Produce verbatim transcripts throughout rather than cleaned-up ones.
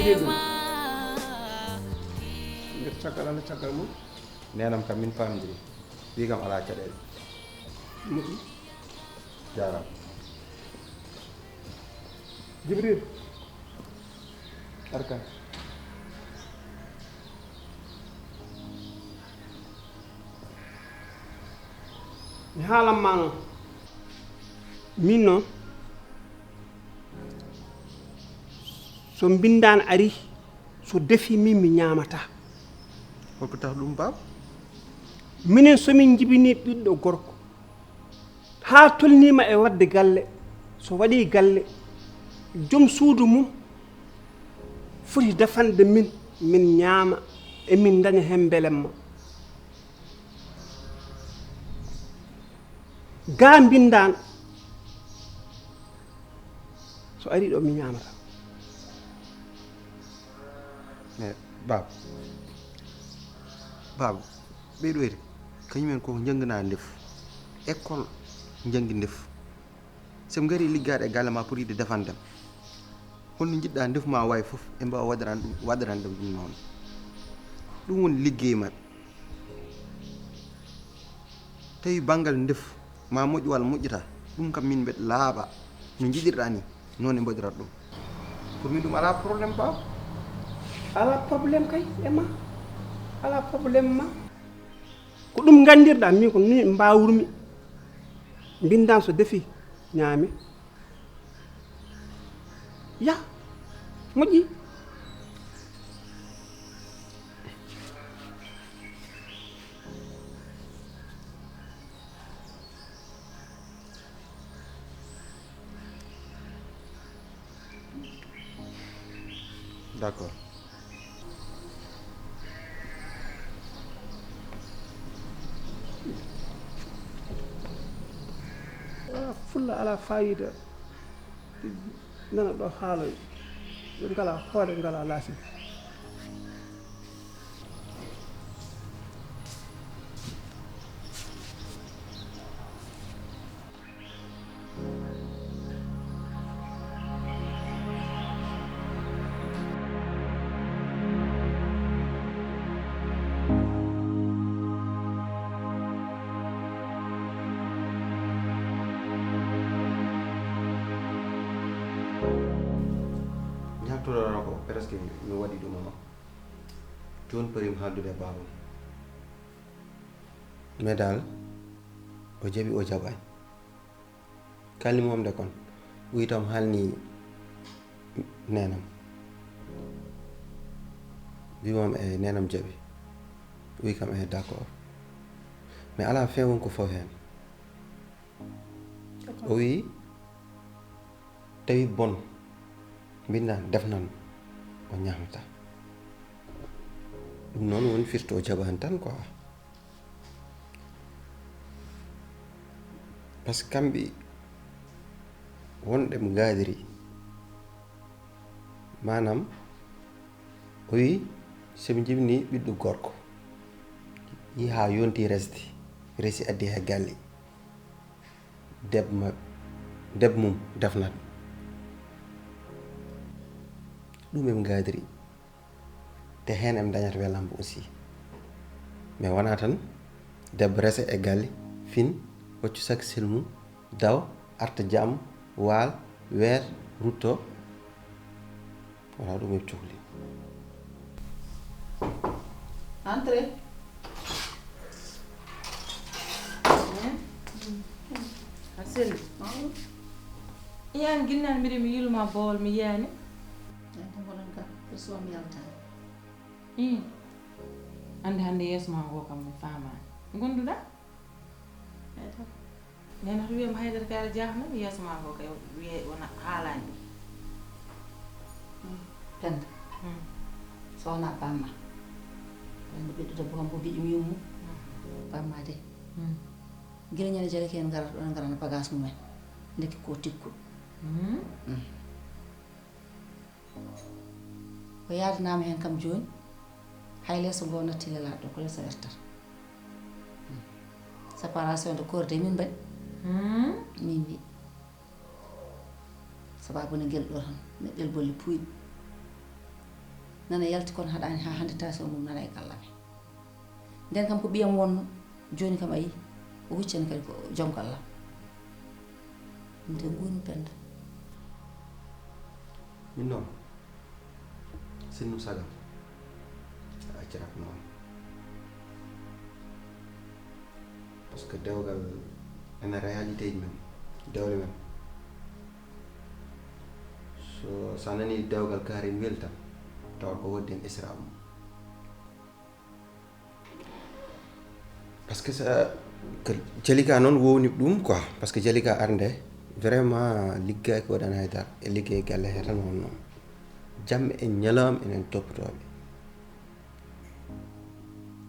Nder caggal Allah, caggal mum. Neenam kam min paamdiri. Wi kam alaa caɗeele. Moƴƴi. Jaaraama. Jibril. Arkan. Mi haalan ma noon. Min noon, so mbinndaan ari, so defi min, mi ñaamataa. Holko tax ɗum, Baaba? Minen, so min njibinii ɓiɗɗo gorko, haa tolniima e waɗde galle, so waɗii galle, joom suudu mum foti defande min, min ñaama, e min ndaña heen mbelemma. Gaa mbinndaan, so ari ɗo, mi ñaamata. Mais Baaba, Baaba, ɓeyɗo eri, kañumen ko njannginaa ndefu. École njanngi ndefu. So ɓe ngari liggaade e galle ma pour yiɗde defande ma. Holno njiɗɗaa ndefu ma wayi fof, ɓe mbaawa waɗiran ɗum, waɗiran ɗum ɗum noon. Ɗum woni liggey maɓɓe. Tawi banngal ndefu ma moƴƴu walla moƴƴataa, ɗum kam min mbeɗa laaɓa no njiɗirɗaa ni, noon ɓe mbaɗirata ɗum. Pour min ɗum alaa problème, Baaba. Alaa problème kay e ma. Alaa problème ma. Ko ɗum nganndirɗaa, min ko nii mbaawrumi. Mbinndaan so defi, ñaami. Yah, moƴƴi. D'accord. Alaa fulla, alaa faayiida. Nana ɗo haaloy. Ɓe ngalaa hoore, ngalaa laasi. Ñaagtoro ko presque mi waɗi ɗum, ama jooni pari mi haaldude e baabam. Mais daal, o jaɓi, o jaɓaani. Kalni mo am de kon, wi tam haalni neenam. Wi mo am e neenam jaɓi. Wi kam e d'accord. Mais alaa feewon ko fof heen. O wi, tawi bon, mbinndaan defnan, o ñaamata. Ɗum noon woni firti o jaɓaani tan quoi. Parce que kamɓe wonɗe mo gaadiri, maanaam, o wi, so ɓe njibini ɓiɗɗo gorko, yi haa yonti resde, resi addi haa galle, debbo ma-, debbo mum defnat. Ɗum ɓe ngaadiri. Te heen ɓe ndañata welamma aussi. Mais wonaa tan debbo rese e galle, fin, hoccu sakkisil mum, daw, arta jam, waal, weer, rutto. Wonaa ɗum ɓe cohli. Entrez. A selli. Yiyaani ginnal mbiɗa mi yiiluma boowal mi yiyaani. Ay, ko ngoɗon ka, ko so mi yaltaani. Ii. Annde hannde yeeso ma ngo kam mi faamaani. Ngonduɗaa? Ay, tan. Nena to wiyam haydara kay aɗa jahna, yeeso ma ngo kay wiye wona haalaani ɗum. Penda. Hmm. So wonaa bamma. Penda ɓiɗɗo debbo kam ko giƴum yummu. Hmm. Bamma de. Hmm. Gila ñande jale ko en ngarata ɗon, en ngarana bagage mumen. Ndeke ko tikku. Hmm. Hmm. O yaadanaama heen kam jooni, hay leeso ngoo natti lelaaɗo ɗo, ko leeso wertata. Hmm. Séparation de corps de min mbaɗi. Hmm. Min mbiyi. Sababu ne ngel ɗo tan, neɗɗel bolle puuyɗi. Nana yalti kono haɗaani haa hannde tension mum nana e galle amen. Nden kam ko ɓiyam wonno, jooni kam a yii, o huccani kadi ko joom galle am. Ɗum te nguurmi Penda. Min noon, sinno saagam, a accirat noon. Parce que dewgal ene réalité ji men, dewle men. So, so a nanii dewgal kaari ene weli tan, tawat ko woodi heen isra mum. Parce que sa, que Jalika noon wowni ɗum quoi, parce que Jalika arde vraiment liggaaki waɗani hay dara, e liggey galle he tan wonno. Jamma e ñalawma enen toppotooɓe.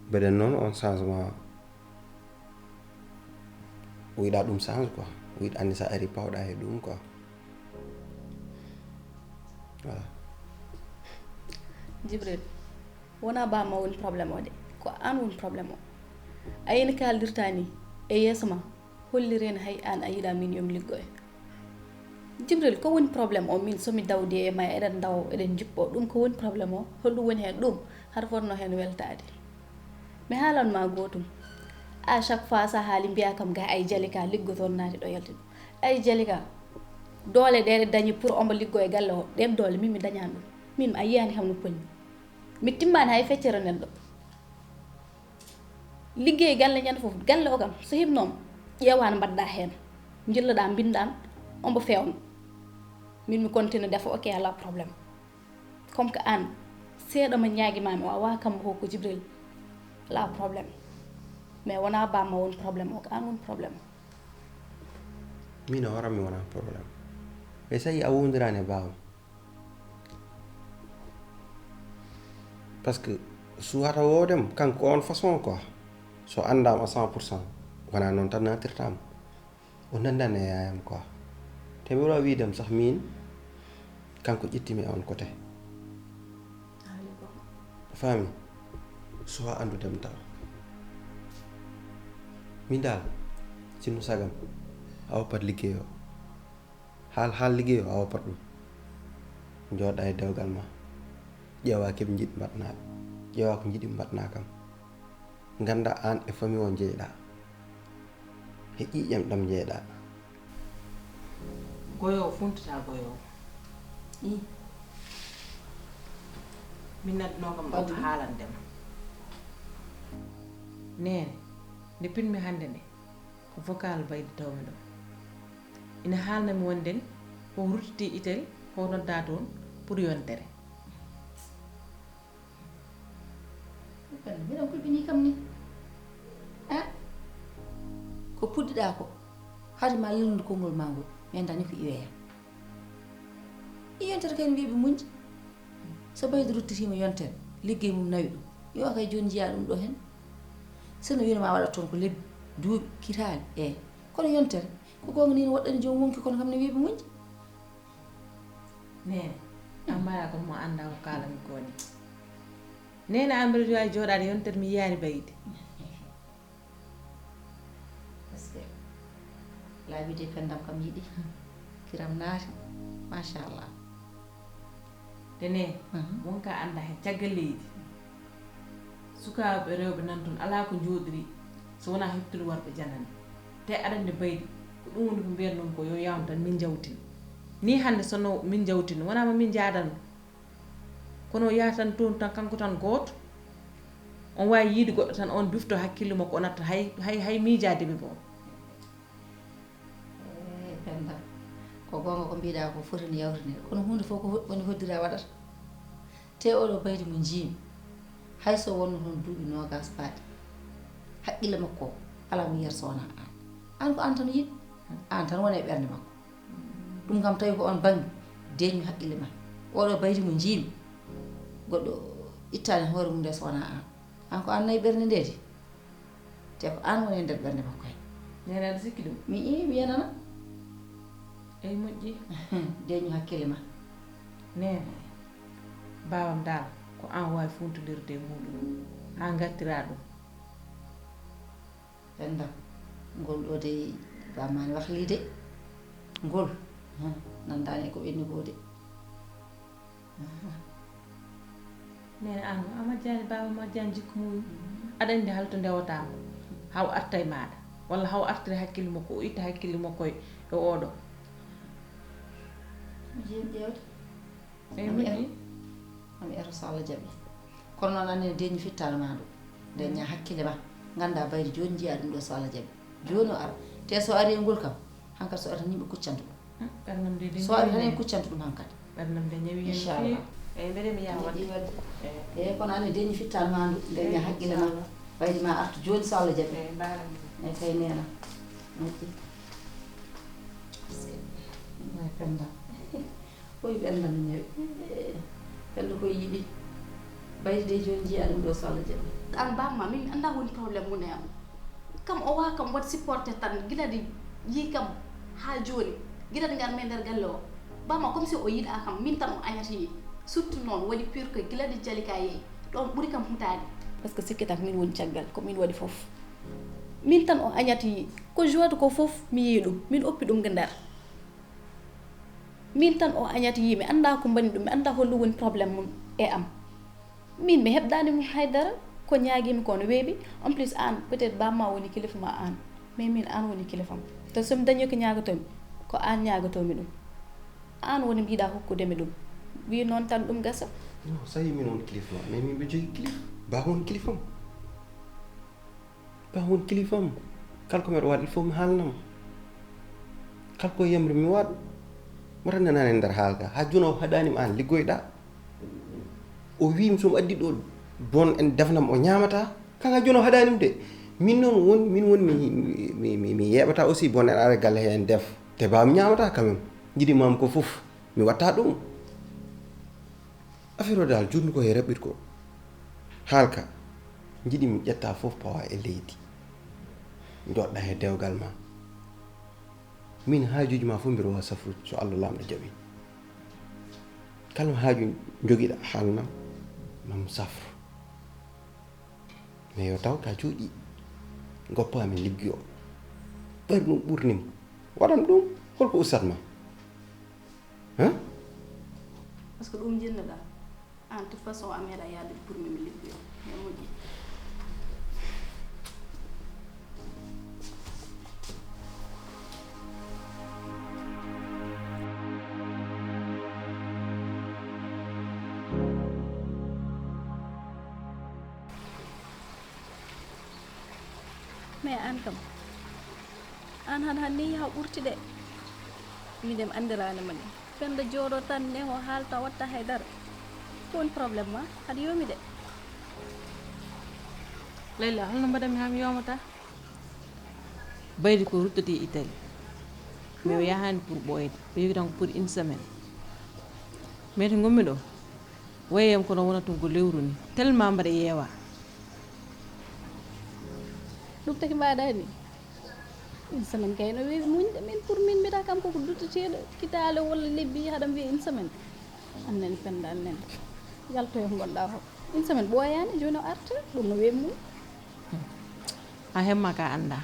Mbeɗen noon on changement o yiɗa ɗum change quoi, o yiɗa anndi sa ari pawɗa he ɗum quoi. Voilà. Jibril, wona bamma woni problème o de, ko an woni problème o. A yini kaldirta ni e yeeso ma, hollireni hay an a yiɗa min yomi liggoye. Jibril, ko woni problème o? Min somi dawdi e ma, eɗen dawo eɗen jippo, ɗum ko woni problème o? Holɗum woni hen ɗum? Haɗa fotno hen weltade. Mi haalan ma gotum. À chaque fois sa haali mbiya kam ga ay Jalika liggoto naati ɗo yalti ɗo. Ay Jalika, doole ɗe ɗe dañi pour omo liggo e galle o, ɗen doole min mi dañani ɗum. Min a yiyani kam no ponni. Mi timmani hay feccere nden ɗo. Liggey galle ñande fof, galle o kam so heɓnoma, ƴeewa no mbaɗɗa hen. Jilloɗa mbinɗan, omo fewno. Min mi continue defa, ok, ala problème. Comme que an seeɗa ma ñaagima mi wawa kam ko ko Jibril, ala problème. Mais wona bamma woni problème o, ko an woni problème o. Min o horam mi wona problème. Mais sa yi a wondirani e bawam. Parce que suwata wowdem kanko on façon quoi. So andama à cent pour cent, wona noon tan natirtama. O nandani e yayam quoi. Te mbiɗo wiidem sax min kanko ƴettimi e on côté. A faami? Suwa andudem taw. Min dal, sinno sagam, a woppat liggey o. Haal, haal liggey o, a woppat ɗum. Jooɗa e dewgal ma. Ƴeewa keɓe njiɗ mbaɗnaaɓe. Ƴeewa ko njiɗi mbaɗna kam. Ngannda aan e famille o njeyɗa. E ƴiiƴam ɗam njeyɗa. Goyo o funtata goyo o. Ih. Min naddunoo kam ɗo ko haalandema. Neene, nde pinmi hannde nde, ko vocal Baydi tawmi ɗo. Ina haalna mi wonde o ruttitii Italie, o noddaa toon pour yontere. Mbiɗon kulɓinii kam ni. A ko puɗɗiɗaa ko, haade ma lelnude konngol maa ngol, mi anndaa ni ko iwee yam. I yontere kay no wiiɓe muñde. So Baydi ruttitiima yontere, liggey mum nawi ɗum, yo kay jooni njiyaa ɗum ɗo heen. Sinno wiino ma waɗat toon ko lebbi, duuɓi, kitaale, eey. Kono yontere, ko goonga ni no woɗɗani joom wonki kono kam no wiiɓe muñde. Neene, a mbaɗa kono mo annda ko kaalanmi ko ni. Neene an mbeɗa wawi jooɗaade yontere mi yiyaani Baydi. Parce que laabi de pendam kam yiɗi. Kiram naati. Machallah. Te neene, wonka annda heen caggal leydi. Sukaaɓe rewɓe nan toon alaa ko njooɗiri so wonaa heɓtude worɓe janani. Te aɗa anndi Baydi, ko ɗum woni ko mbiyatnoo mi ko yo yaaw tan min njawtin. Nii hannde so no min njawtin, wonaa ma min njaadanno. Kono o yaha tan toon tan, kanko tan gooto. On waawi yiyde goɗɗo tan, on dufto hakkille makko, o natta hay, hay, hay miijaade ɓe boom. Eey, Penda, ko goonga ko mbiɗa ko foti no yawtine, kono huunde fof ko woni hoddira waɗata. Te oɗo Baydi mo njiimi, hay so wonno toon duuɓi noogaas paaɗi, haqqille makko o alaa mo yiyata so wonaa aan. Aan ko aan tan yiɗi, aan tan woni e ɓernde makko. Ɗum kam tawi ko oon bannge, deeƴnu haqqille ma. Oɗo Baydi mo njiimi, goɗɗo ittaani hoore mum nde so wonaa aan. Aan ko aan nayi ɓernde nde de. Te ko aan woni e nder ɓernde makko he. Neene aɗa sikki ɗum? Mi ii, mi yenana. Eey, moƴƴi. Deeƴnu hakkille ma. Neene, baawam daal, ko aan waawi funtondirde e muuɗum, haa ngartira ɗum. Penda, ngol ɗo dey bammaani wahlii de. Ngol, nandaani e ko ɓenni ko de. Nene, an a majjani baaba, majjani jikku mum. Aɗa andi hal to ndewataama, haw arta e maaɗa, walla haw artiri hakkille makko, o itta hakkille makko e, e oɗo. Jim ƴeewde. Eyi, ami moƴƴi. Ero, ami ero so Allah jaɓi. Kono noon, anne deñi fittaano ma ɗum. Deña hakkille ma. Ngannda bayri jooni, njiya ɗum ɗo so Allah jaɓi. Jooni o ara. Te so ari e ngol kam, hankadi so ari tan yimɓe kuccanto ɗum. Hmm, ɓernam de, de so ari tan en kuccanto ɗum hankadi. Ɓernam de ñawi hen. Inchallah. Eyi, mbeɗa mi yaha wadde. Eyi. Eyi, kono anne deñi fittaano ma ɗum. Deña hakkille ma. Inchallah. Bayri ma artu jooni so Allah jaɓi. Eyi, mbaɗa. Eyi, kay nena. Moƴƴi. Ay, Penda. Oy, Penda no ñawi. Penda koye yiɗi. Bayri de jooni njiya ɗum ɗo so Allah jaɓi. An bamma, min mi annda woni problème mum e am. Kam o wawa kam waɗ supporté tan, gila ɗi yii kam haa jooni. Gila ɗi ngarmi e nder galle o. Bamma, comme si o yiɗa kam, min tan o añata yii. Surtout noon, waɗi pur que gila ɗi jali ka yehi. Ɗon ɓuri kam hutaade. Parce que sikkata ko min woni caggal, ko min waɗi fof. Min tan o añata yii. Ko joie ko fof mi yii ɗum. Min oppi ɗum ko nder. Min tan o añata yii, mi annda ko mbani ɗum, mi annda holɗum woni problème mum e am. Min mi heɓdaani mo haydara, ko ñaagimi ko no weeɓi. En plus, aan peut-être bamma woni kilifa ma aan, mais min aan woni kilifam. Te so mi dañi ko ñaagotomi, ko aan ñaagotomi ɗum. Aan woni mbiɗa hokkude mi ɗum. Wi noon tan ɗum gasa. Non, so tawi min woni kilifa ma, mais min mbiɗa jogii kilifa. Baba woni kilifam. Ba won kilifam, kala ko mbeɗa waɗa, il faut mi haalnamo. Kala ko yamri mi waɗa. Wata nanani e nder haala ka. Ha jooni o haɗanima aan liggoyɗa. O wiimi so mi addi ɗo bon en defnam o ñaamata. Kanga jooni o haɗanimi de. Min noon won, min won mi, mi, mi, mi yeɓata aussi bon en ara galle he en def. Te ba mi ñaamata quand même. Jiɗi mam ko fof. Mi watta ɗum. Affaire o dal, jooni ko he raɓɓiɗ ko. Haal ka, njiɗi mi ƴetta fof pawa e leydi. Njoɗɗa he dewgal ma. Min haajuuji ma fof mbiɗa wawa safrude so Allah Laamɗo jaɓi. Kala haaju jogiɗa haalnam, mam safru. Mais yo taw ka jooɗi, goppa mi liggi o. Ɓayri ɗum ɓurnim. Waɗam ɗum, holko ustat ma? Hein? Parce que ɗum jinnoɗa. En toute façon, a meeɗa yaade pour mi mi liggoyo. Mi moƴƴi. Mais aan kam, aan han hanni yaha ɓurti de. Min de mi anndirani ma ni. Penda jooɗo tan ne o haalta watta haydara. Ko woni problème ma? Haɗa yoomi de. Layla, holno mbaɗanmi haa mi yoomata? Baydi ko ruttati Italie. Mais o yahaani pour ɓooyde. O yehi tan ko pour une semaine. Mais to ngonmi ɗo, wayam kono wona tun ko lewru ni. Tellement mbaɗa yeewa. Ɗum taki mbaɗa ni. Une semaine kay no weewi muñde. Min pour min mbiɗa kam koko dutteteeɗo kitaale walla lebbi haɗa mbiya une semaine. An nani Penda, an nani. Yaltoyo ko ngonɗa ko. Une semaine ɓooyaani, jooni o arta. Ɗum no weewi muñ. A hemma ka annda.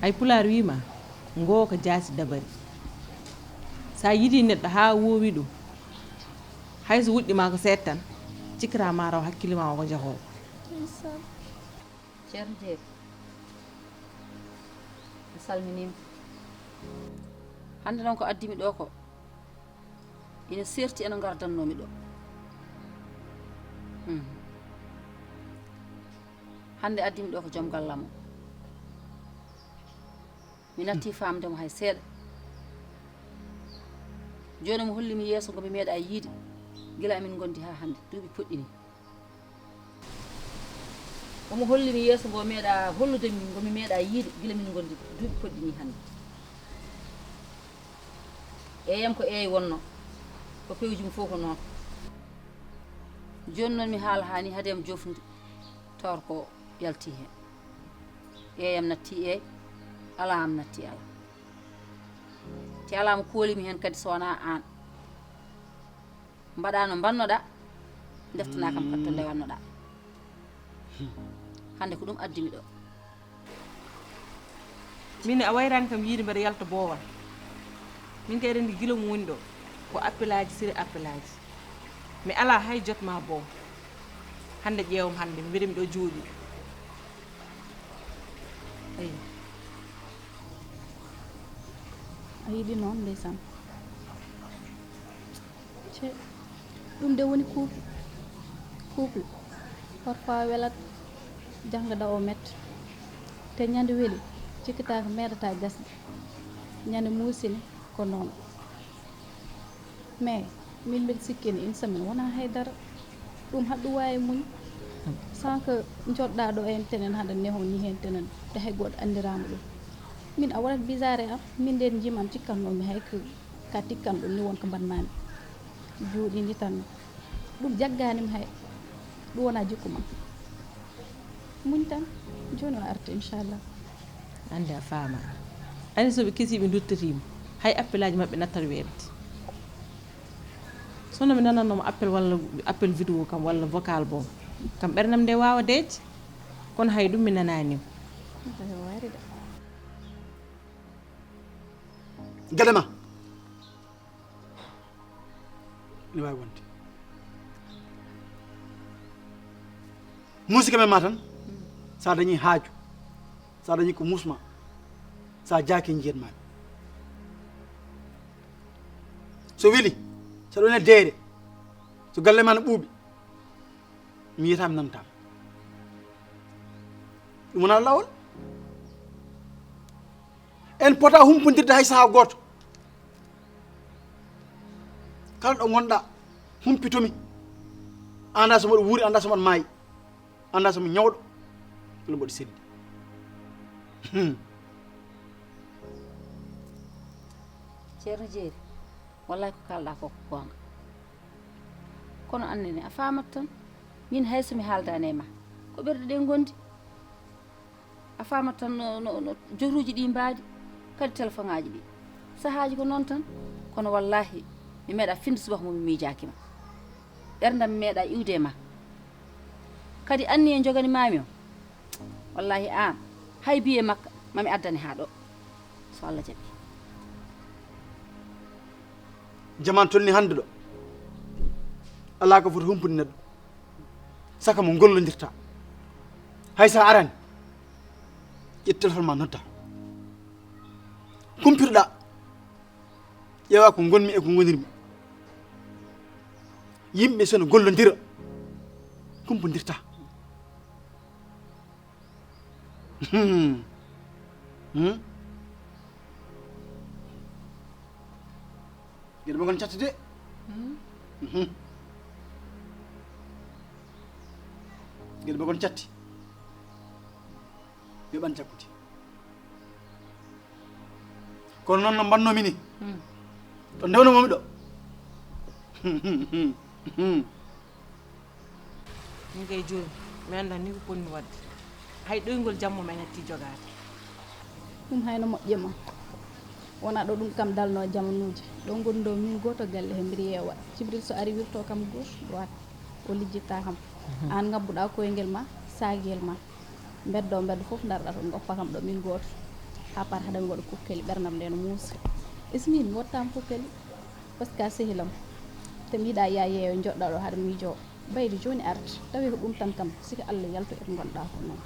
Ay pulaar wiima, ngoo ko jaasi dabari. Sa yiɗi neɗɗo haa woowi ɗum, hay so wuɗɗi ma ko seeɗa tan, cikkata ma raw hakkille ma o ko jahoowo. Ndeysaan. Ceerno Jeeri, mi salminiima. Hannde noon ko addimi ɗo ko ina seerti e no ngardannomi ɗo. Hmm. Hannde addimi ɗo ko joom gallam o. Mi natti faamde mo hay seeɗa. Jooni mo holli mi yeeso ngo mi meeɗa yiide gila amin ngondi haa hannde, duuɓi poɗɗi ni. Omo holli mi yeeso ngo meeɗa hollude mi, ngo mi meeɗa yiide gila min ngondi duuɓi poɗɗi ni hannde. Eeyam ko eey wonno, ko pewjum fof ko noon. Jooni noon mi haala haa ni haade am jofnude, tawata ko yalti heen. Eeyam natti eey, alaa am natti alaa. Te alaa mo koolimi heen kadi so wonaa aan. Mbaɗa no mbannoɗa, ndeftana kam kadi to ndewannoɗa. Hannde ko ɗum addi mi ɗo. Min a wayraani kam yiide mbeɗa yalta boowal. Min kay rendi gila mo woni ɗo. Ko appelaaji siri appelaaji. Mi alaa hay jot ma boo. Hannde ƴeewam hannde, mi mbiɗa mi ɗo jooɗi. Eyi. A yiɗi noon, ndeysaan. Ce, ɗum de woni couple. Couple. Parfois welat, janngo da o met. Te ñande weli, cikkitaaka meeɗata gasde. Ñande muusini, ko noon. Mais min mbiɗa sikki ne une semaine wonaa hay dara. Ɗum haɗɗum waawi muñ. Sans que njoɗɗaa ɗo heen tenen haɗa neho ni heen tenen. Ɗe hay gooto anndiraama ɗum. Min a waɗat bizarre am. Min ndeen njimaam cikkatnoomi hay ko ka tikkan ɗum ni won ko mbaɗmaami. Jooɗi ni tan. Ɗum jaggaani mi hay. Ɗum wonaa jikku ma. Muñ tan. Jooni o arta inchallah. Annde a faama. Ani so ɓe kesi ɓe nduttatiima. Hay appelaaji maɓɓe nattat weeɓde. Sono mi nanannoma appel walla appel vidéo kam walla vocal bom. Kam ɓernam nde waawa deej. Kono hay ɗum mi nanaani. Gade ma. Ina waawi wonde. Muusi kam e ma tan. Sa dañi haaju. Sa dañi ko muusma. Sa jaaki njiyat ma. So weli. Saɗa wona deere. So galle ma no ɓuuɓi. Mi yiyata mi nanta. Ɗum wona lawol. En pota humpondirde hay sahaa gooto. Kala ɗo ngonɗa humpitomi. Anda so mbaɗa wuuri, anda so mbaɗa maayi. Anda so mi ñawɗo. Ɗum mbaɗi seddi. Hmm. Ceerno Jeeri, wallahi ko kalɗa ko ko goonga. Kono annene a famat tan. Min hay so mi haaldani e ma, ko ɓerɗe ɗe gondi. A famat tan no, no, no jotuuji ɗi mbaadi, kadi téléphone aji ɗi. Sahaaji ko noon tan. Kono wallahi mi meeɗa finde subaka mo mi miijaaki ma. Ɓerndam meeɗa iwde e ma. Kadi anniye jogani mami o, wallahi aan hay biye makka mami addane haa ɗo, so Allah jaɓi. Jaman tolni hande ɗo, ala ko foti humpude neɗɗo saka mo gollodirta. Hay sa arani, ƴet téléphone ma nodda. Kumpitoɗa, ƴeewa ko gonmi e ko gonirmi. Yimɓe sono gollodira, kumpodirta. Hmm. Hmm. Gueɗe ɓe gon catti de. Hmm. Gueɗe ɓe gon catti. Yoɓan cakkuti. Kono noon no mbannomi ni. Hmm. To ndewnomomi ɗo. Hmm. Min kay jooni mi anndaa ni ko potmi waɗde. Hay ɗoyngol jamma ma en hetti jogaade. Ɗum hay no moƴƴi ma. Wona ɗo ɗum kam dalno e jamanuuji. Ɗo ngoni ɗo min gooto galle he mbiɗa yeewa. Jibril so ari wirto kam gauche droite. O lijjitta kam. Aan ngabbuɗa koyngel ma, saagiyel ma. Mbeddo mbeddo fof ndarɗa toon ngoppa kam ɗo min gooto. Haa par haɗa mi waɗa kukkeli ɓernam nde no muusa. Ismin mi wattaama kukkeli. Parce que a sehilam. Te mi yiɗa ya yeeyo joɗɗa ɗo haɗa miijo. Baydi jooni arti tawi ko ɗum tan kam siki Allah yaltu e ko ngonɗa ko noon.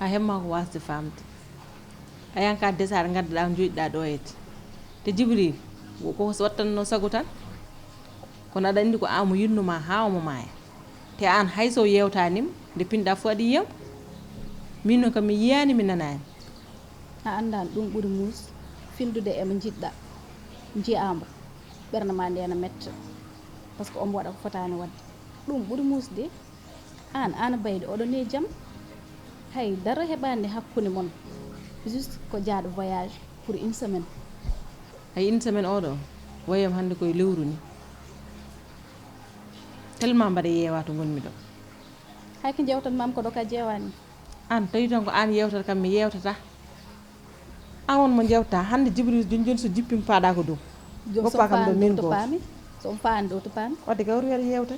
A hemma ko wasde famde. A yanka desaɗo gaddaɗa ko joɗiɗa ɗo e te jibril ko wattanno sago tan. Kono aɗa andi ko an mo yinnuma ha omo maaya. Te an hayso yewtanima nde pinɗa fof aɗa yiyam. Min noon kam mi yiyani mi nanani. A andan ɗum ɓuri muus. Fildude emo jiɗɗa. Jiyaamo. Ɓernde ma nde ena metta. Parce que omo waɗa ko fotani waɗde. Ɗum ɓuri muusde. Aan, aan Baydi, oɗon e jam? Hay dara heɓaani hakkunde mon. Juste ko jaaɗo voyage pour une semaine. Hay une semaine oɗo? Wayam hannde koye lewru ni. Tellement mbaɗa yeewa to ngonmi ɗo. Hay ko jewtan mam ko ɗo ka jeewani. Aan tawi tan ko aan yewtata kam mi yewtata. An won mo jewta hande Jibril joni joni so jippima paɗa ko dow. Goppa kam ɗo min goto. Somi faani ɗo to paami. Wadde gawri weɗa yewta.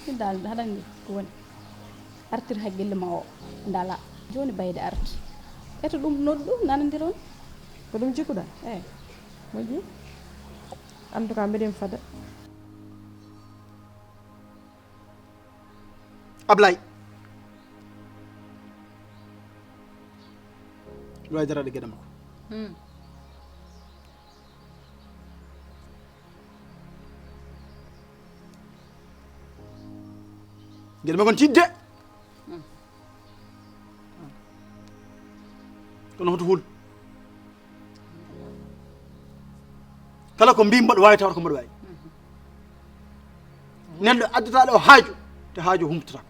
Min dal haɗa anndi ko woni artir hakkille ma o dala joni Baydi arti. Eto ɗum noddu ɗum nanandiron. Ko ɗum jikkuɗa? Eyi. Moƴƴi. En tout cas mbiɗen fada. Ablay. Ɗo e daraade geɗe makko. Hmm. Geɗe makko on tiiɗde. Hmm. Kono hoto hul. Kala ko mbiimi mboɗo waawi tawata ko mboɗo waawi. Neɗɗo addata ɗo haaju, te haaju humpitata ko.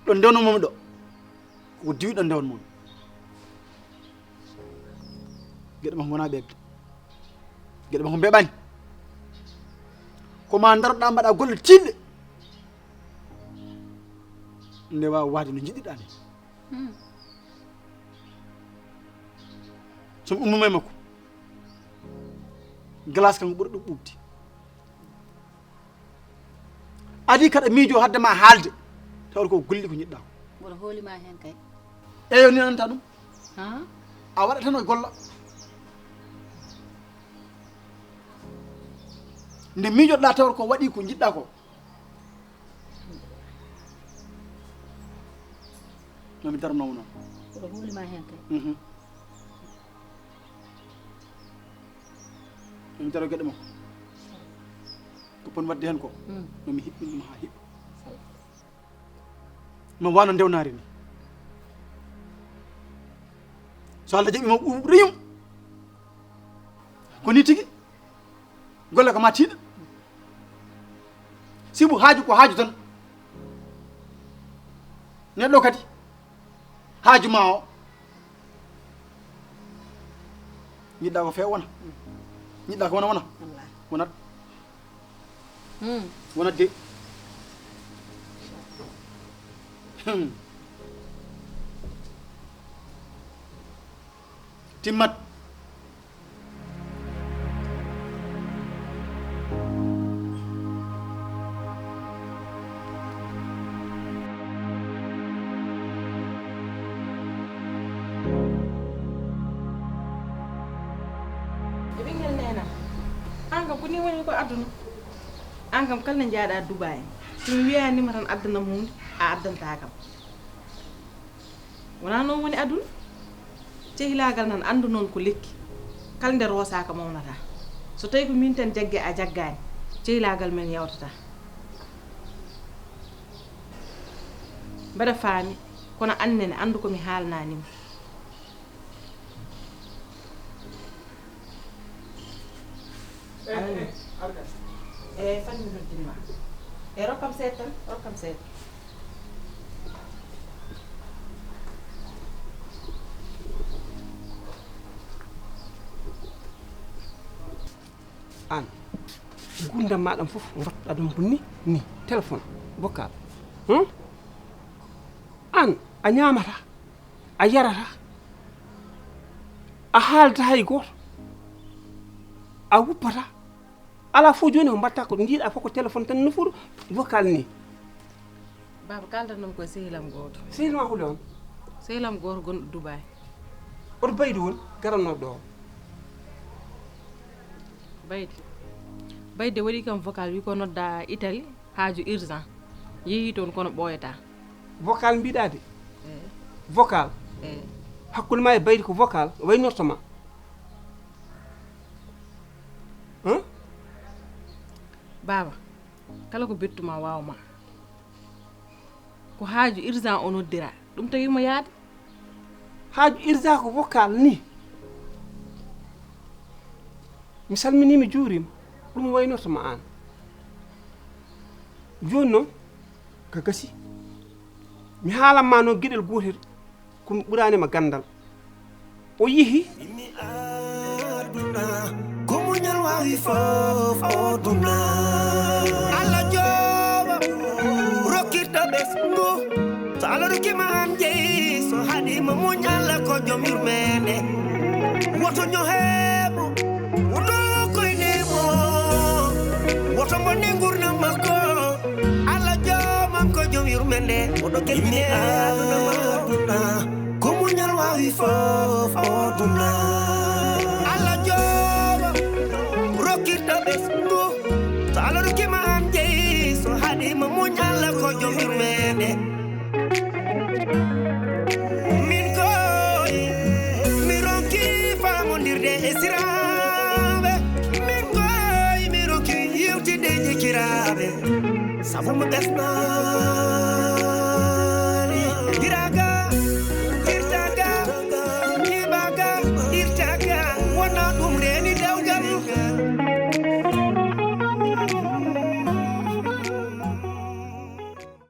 Ɗo ndewno momi ɗo. Ko diwi ɗo ndewno momi. Geɗe makko ngona ɓeeɓde. Geɗe makko mbeɓani. Ko ma ndaroɗa mbaɗa golle tiiɗɗe. Nde waawa waade no njiɗirɗa ni. Hmm. Somi ummima e makko. Glace kan ko ɓuri ɗum ɓuuɓde. Adi kaɗa miijo hadde ma haalde. Tawata ko golli ko njiɗɗa ko. Mboɗo hoolima hen kay. Eyo ni nanta ɗum. Ha? A waɗa tan o golla. Nde miijoɗa tawata ko waɗi ko njiɗɗa ko. No mi darnoomo noon. Mboɗo hoolima hen kay. Mhm. No mi daro geɗe makko. Ko pon waɗde hen ko. Mm. No mi hiɓɓin ɗum haa hiɓɓa. Ma wano ndewnaari ni. So Allah jaɓi ma ɗum reyum. Ko ni tigi. Golle ko ma tiiɗa. Sibu haaju ko haaju tan. Neɗɗo kadi. Haaju ma o. Njiɗɗa ko feewa wona. Njiɗɗa ko wona wona. Wallaahi. Wonat. Hmm. Wonat de. Hmm. Timmat. E ɓinngel neena, aan kam ko nii woni ko aduna. Aan kam kala nde njaaɗa Dubaay, so mi wiyaanima tan addanam huunde, a addantaa kam. Wonaa noon woni aduna. Cehilaagal nan, anndu noon ko lekki. Kala nde roosaaka mawnataa. So tawii ko miin tan jaggi a jaggaani, cehilaagal men yawtataa. Mbeɗa faami, kono aan nene, anndu ko mi haalnaani ma. Aɗa nani? E fanmi noddin ma. E rokkam seeɗa tan, rokkam seeɗa. Aan, gurdam maa ɗam fof mbattuɗaa ɗum ko ni, ni, téléphone, vocal. Hmm? Aan, a ñaamataa, a yarataa, a haaldataa hay gooto, a wuppataa. Alaa fof jooni ko mbaɗtaa ko njiiɗaa fof ko téléphone tan nufuru vocal ni. Baaba, kaaldanam ko e sehil am gooto. Sehil ma holi on? Sehil am gooto gonɗo Dubaay. Oto Baydi woni garanooɗo ɗo. Baydi. Baydi waɗi kam vocal, wi ko nodda Italie, haaju urgent. Yehi toon kono ɓooyataa. Vocal mbiɗaa de? Eh. Vocal? Eh. Hakkunde ma e Baydi ko vocal waynorto ma? Huh? Baaba, kala ko bettu ma waaw ma. Ko haaju urgent o noddira, ɗum tawi mo yaade. Haaju urgent ko vocal ni. Mi salminii, mi juuriima. Ɗum waynorto ma aan. Jooni noon, ka gasi. Mi haalan ma noon geɗel gootel. Ko mi ɓuraani ma ganndal. O yehi. Imi aduna, ko muñal waawi fof o duna. Allah jooɓo, rokkirta ɓesngu. So Allah rokki ma aan jeyi, so haɗi ma muñ, Allah ko joom yurmeende. Woto ño heeɓu, woto koyne mo. Woto bonne nguurndam makko. Allah joom am ko joom yurmeende, oɗo kelmini aduna ma. Ko muñal waawi fof o duna. Allah jooɓo, rokkirta ɓesngu. So Allah Sabu mo ɓesno.